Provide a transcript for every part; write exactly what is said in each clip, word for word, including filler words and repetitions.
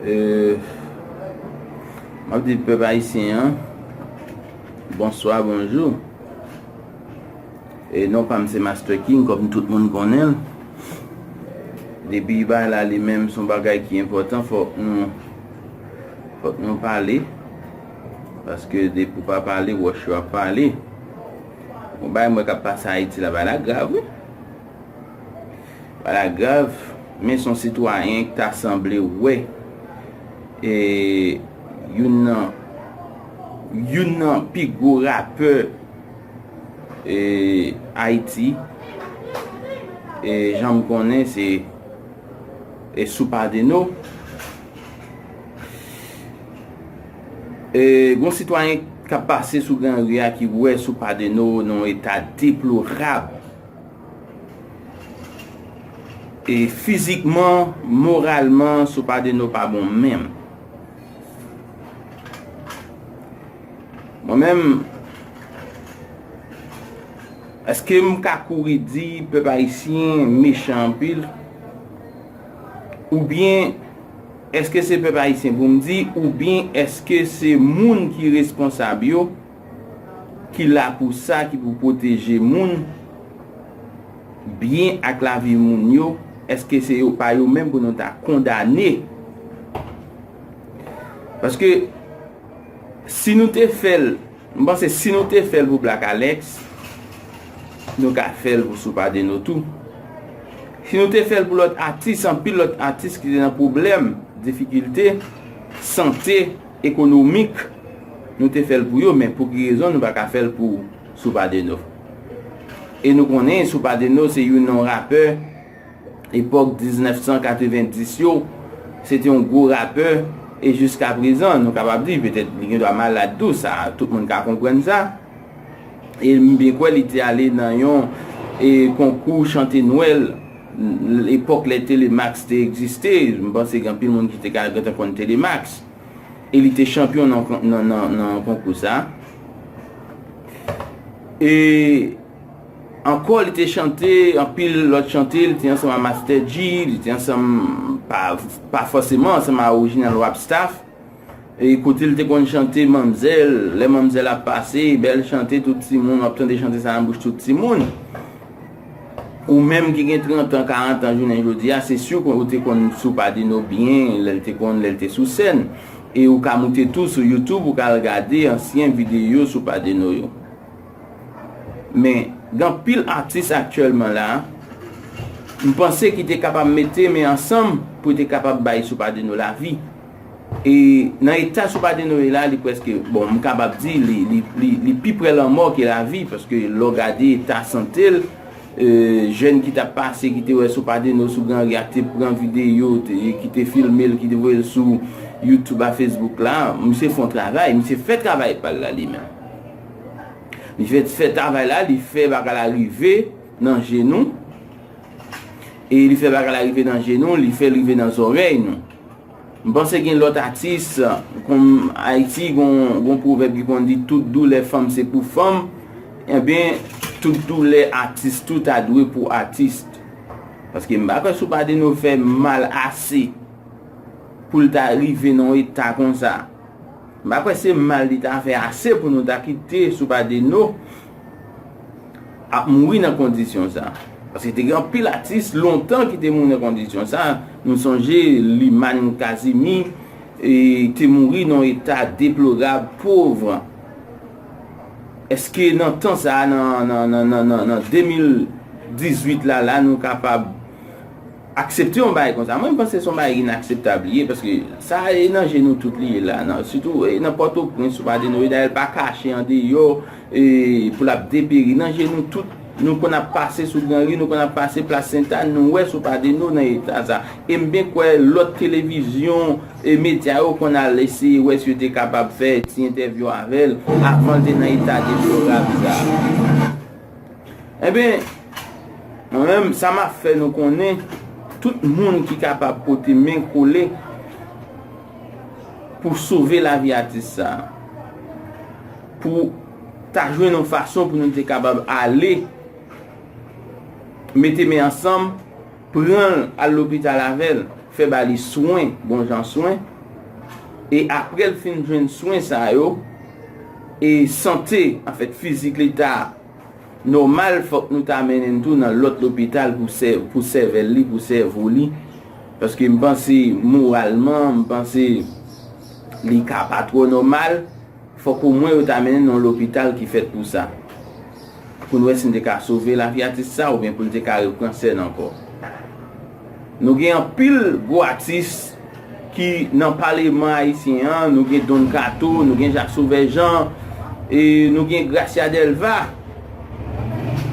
Euh, m ap di pèp ayisyen an, bonswa, bonjou. E non pa m se Master King, kòm tout moun konnen l. Depi bagay la li menm se yon bagay ki enpòtan, fòk nou, fòk nou pale. Paske depi w pa pale, wòch yo ap pale. Bon, bagay m wè k ap pase Ayiti la, bagay la grav, wi. Bagay la grav, men se yon sitwayen ki ta sanble wè, e, youn nan, youn nan pi gwo rapè, e, Ayiti, e, jan m konnen, se, e, Soupadeno. E, gon sitwayen k ap pase sou granri a ki wè Soupadeno nan yon eta deplorab. E fizikman, moralman, Soupadeno pa bon menm. Mwen menm, èske m ka kouri di pèp ayisyen mechan anpil? Oubyen, èske se pèp ayisyen pou m di, oubyen èske se moun ki responsab yo ki la pou sa, ki pou pwoteje moun, byen ak lavi moun yo, èske se yo, pa yo menm pou nou ta kondane? Paske si nou te fè l, m panse si nou te fè l pou Black Alex, nou ka fè l pou Soupadeno tou. Si nou te fè l pou lòt atis, anpil lòt atis ki te nan pwoblèm, difikilte, sante, ekonomik, nou te fè l pou yo, men pou ki rezon nou pa ka fè l pou Soupadeno? E nou konnen Soupadeno se youn nan rapè epòk diznèf san katrevenndis yo, se te yon gwo rapè, e jiska prezan, nou kapab di, petèt li gen dwa malad tou, sa, tout moun ka konprann sa. E m byen kwè li te ale nan yon, e, konkou chante Nwèl, l-, epòk lè Telemax te egziste, m panse gen anpil moun ki te ka gentan konn Telemax. E li te chanpyon nan, nan, nan, nan konkou sa. E ankò, li te chante anpil lòt chante, li te ansanm a Master G, li te ansanm, pa, pa fòseman ansanm a orijinal Rap Staff. E kote l te konn chante manmzèl, lè manmzèl ap pase, bèl chante tout timoun, w ap tande chante sa nan bouch tout timoun. Ou menm ki gen trant an, karant an jounen jodi a, se si ou te konn Soupadeno byen, lè l te konn, lè l te sou sèn. E ou ka moute tou sou YouTube, ou ka al gade ansyen videyo Soupadeno yo. Men, gen anpil atis aktyèlman la, m panse ki te kapab mete men ansanm pou te kapab bay Soupadeno lavi. E nan eta Soupadeno ye la, li prèske, bon, m kapab di, li, li, li, li pi pre lanmò ke lavi, paske lè w gade eta sante l, e, jèn ki t ap pase, ki te wè Soupadeno sou granri a, ki te pran videyo, te, ki te filme l, ki te voye l sou YouTube a, Facebook la, misye fè yon travay, misye fè travay pa l la li menm. Li fè, fè travay la, li fè bagay la rive nan je nou. E li fè bagay la rive nan je nou, li fè l rive nan zòrèy nou. M panse gen lòt atis, kon Ayiti, gon, gon pwovèb ki konn di, tout doulè fanm se pou fanm. Ebyen, tout doulè atis tou ta dwe pou atis. Paske m pa kwè Soupadeno fè mal ase pou l ta rive nan yon eta konsa. M pa kwè se mal li ta fè ase pou nou ta kite Soupadeno ap mouri nan kondisyon sa. Paske te gen anpil atis lontan ki te mouri nan kondisyon sa. Nou sonje Limane Casimir, e, te mouri nan yon eta deplorab, pòv. Èske nan tan sa a, nan, nan, nan, nan, nan, nan de mil dizuit la, la, nou kapab aksepte yon bagay konsa? Mwen, m panse se yon bagay inakseptab li ye, paske sa e nan je nou tout li ye la, nan, sitou, e, nan Pòtoprens, Soupadeno ye, dayè l pa kache andeyò, e, pou l ap deperi. Nan je nou tout, nou konn ap pase sou Granri, nou konn ap pase Plas Sentàn, nou wè Soupadeno nan eta sa. E m byen kwè lòt televizyon e medya yo konn al eseye wè si yo te kapab fè ti entèvyou avè l avan l te nan eta deplorab sa. Ebyen, mwen menm, sa m ap fè nou konnen, tout moun ki kapab pote men kole pou sove lavi atis sa, pou ta jwenn yon fason pou nou te kapab ale, mete men ansanm, pran l al lopital avè l, fè ba li swen, bon jan swen, E apre l fin jwenn swen sa yo, e sante, anfèt, fizik li ta nòmal, fòk nou ta mennen l tou nan lòt lopital pou sè-, pou sèvèl li, pou sèvo li. Paske m panse moralman, m panse li ka pa twò nòmal. Fòk omwen yo ta mennen l nan yon lopital ki fèt pou sa. Pou n wè si n te ka sove lavi atis sa oubyen pou l te ka repran sèn ankò. Nou gen anpil gwo atis ki nan paleman ayisyen an, nou gen Don Kato, nou gen Jacques Sauveur Jean, e nou gen Gracia Delva.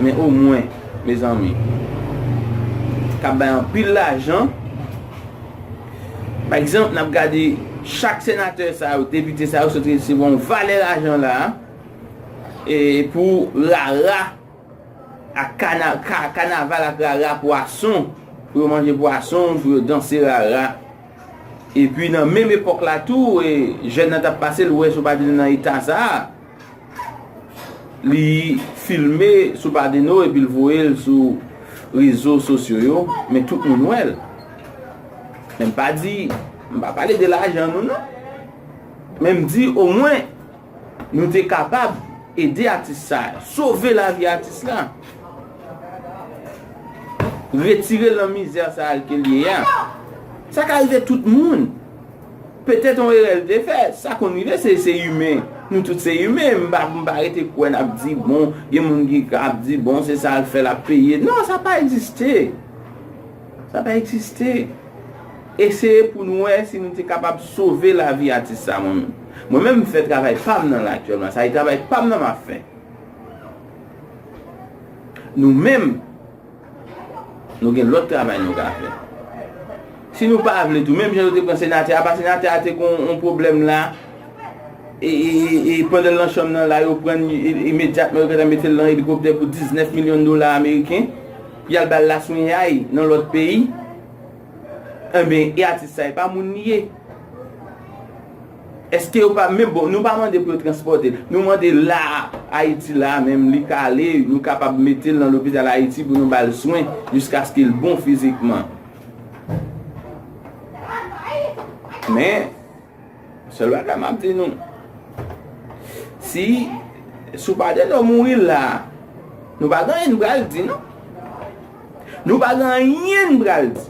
Men omwen, mezanmi, k ap bay anpil lajan. Pa egzanp, n ap gade chak senatè sa yo, depite sa yo sot resevwa yon valè lajan la, e pou rara ak kana-, ka-, kanaval ak rara pwason, pou yo manje pwason, pou yo danse rara. Epi nan menm epòk la tou, e, jèn nan t ap pase, l wè Sopadeno nan eta sa a. Li filme Sopadeno epi l voye l sou rezo sosyo yo, men tout moun wè l. Men m pa di, m pa pale de lajan nou non. Men m di omwen nou te kapab ede atis sa, sove lavi atis la. Retire l nan mizè sa a ke l ye a. Sa ka rive tout moun. Petèt yon erè l te fè, sa konn rive, se, se imen. Nou tout se imen, m pa, m pa rete kwè n ap di, bon, gen moun ki ka ap di, bon, se sa l fè, l ap peye. Non, sa pa egziste. Sa pa egziste. Eseye pou nou wè si nou te kapab sove lavi atis sa, mwen menm. Mwen menm, m fè travay pa m nan la aktyèlman. Sa e travay pa m nan m ap fè. Nou menm, nou gen lòt travay nou ka fè. Si nou pa vle tou, menm jan yo te pran senatè a, pa senatè a te gen yon pwoblèm la, e, e, e, e pandan l nan chanm nan la, yo pran l, e, imedyatman yo gentan mete l nan elikoptè pou diznèf milyon dola ameriken, pou y al ba l laswenyay nan lòt peyi. Enben, e atis sa, e pa moun li ye. Èske yo pa, men bon, nou pa mande pou yo transpòte l. Nou mande la, Ayiti la, menm li ka ale, nou kapab mete l nan lopital Ayiti pou nou ba l swen jiskaske l bon fizikman. Men, sèl bagay m ap di nou, si Sopadeno mouri la, nou pa gen anyen n pral di, non. Nou pa gen anyen n pral di.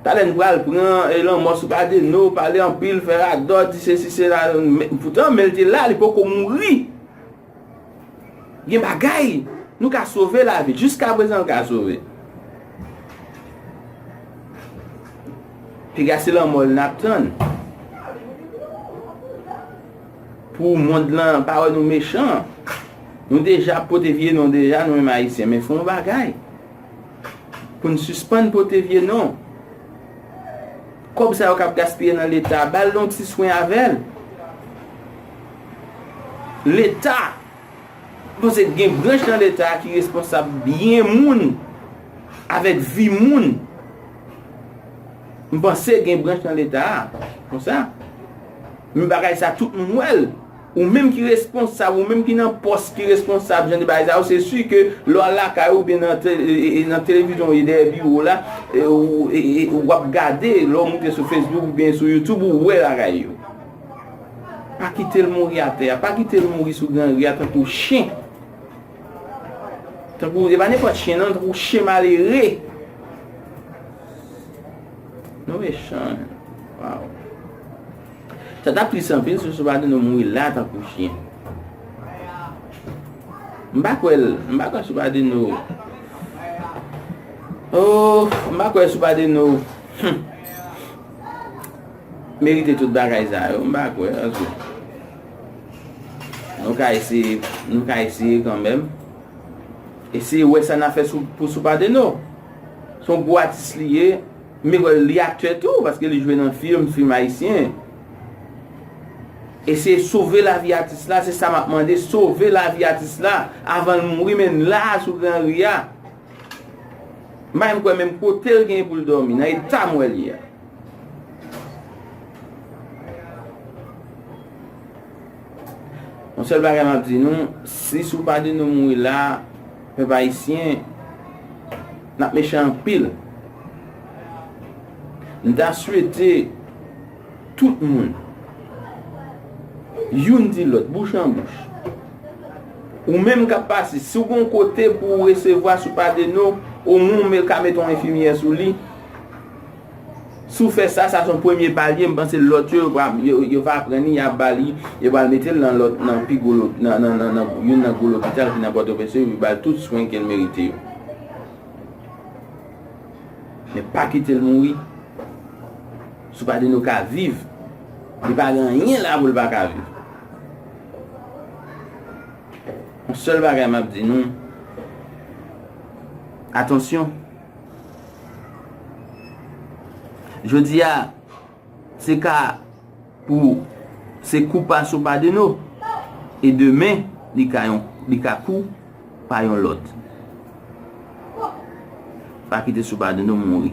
Talè n pral pran, e, lanmò Sopadeno, pale anpil, fè radòt, di sesi, sela, men, poutan, men l te la, li poko mouri. Gen bagay, nou ka sove lavi, jiskaprezan l ka sove. Piga se lanmò l n ap tann. Pou mond lan pa wè nou mechan. Nou deja pote vye non deja, nou menm Ayisyen, men fè yon bagay. Pou n sispann pote vye non. Kòb sa yo k ap gaspiye nan Leta, ba l yon ti swen avè l. Leta, m panse gen branch nan Leta ki responsab byen moun avèk vi moun. M panse gen branch nan Leta a konsa. Men bagay sa, tout moun wè l. Ou menm ki responsab, ou menm ki nan pòs ki responsab jan de bagay sa yo, se si ke lè w al lakay ou oubyen nan te-, e, e, nan televizyon ou ye dèyè biwo w la, e, ou, e, e, w ap gade, lè w moute sou Facebook oubyen sou YouTube, ou wè bagay yo. Pa kite l mouri atè a, pa kite l mouri sou granri a tankou chen. Tankou, e pa nenpòt chen non, tankou chen malere. Nou mechan, waw. Sa t ap tris anpil si Sopadeno mouri la tankou chen. M pa kwè l, m pa kwè Sopadeno. Oh, m pa kwè Sopadeno, hmm, merite tout bagay sa yo, m pa kwè, paske nou ka eseye, nou ka eseye kanmenm. Eseye wè sa n a fè sou, pou Sopadeno. Se yon gwo atis li ye. M kwè li aktè tou, paske li jwe nan fim, fim ayisyen. Eseye sove lavi atis la, se sa m ap mande, sove lavi atis la, avan l mouri, men la a sou granri a. M pa menm kwè menm kote l gen pou l dòmi, nan eta m wè l ye a. Yon sèl bagay m ap di nou, si Sopadeno mouri la, pèp ayisyen, n ap mechan anpil. M ta swete tout moun, Youn di lòt, bouch an bouch. Ou menm k ap pase, si w gen yon kote pou w resevwa Sopadeno, omwen w ka mete yon enfimyè sou li. Si w fè sa, sa se yon premye pa l ye, m panse lòt yo, yo, yo va pran li, y ap ba li, yo pral mete l nan lòt, nan pi gwo, nan, nan, nan, nan youn nan gwo lopital ki nan Pòtoprens yo, yo ba l tout swen ke l merite yo. Men pa kite l mouri. Sopadeno ka viv. Li pa gen anyen la pou l pa ka viv. Yon sèl bagay m ap di nou, atansyon. Jodi a, se ka pou se kou pa Sopadeno. E demen, li ka yon, li ka kou pa yon lòt. Pa kite Sopadeno mouri.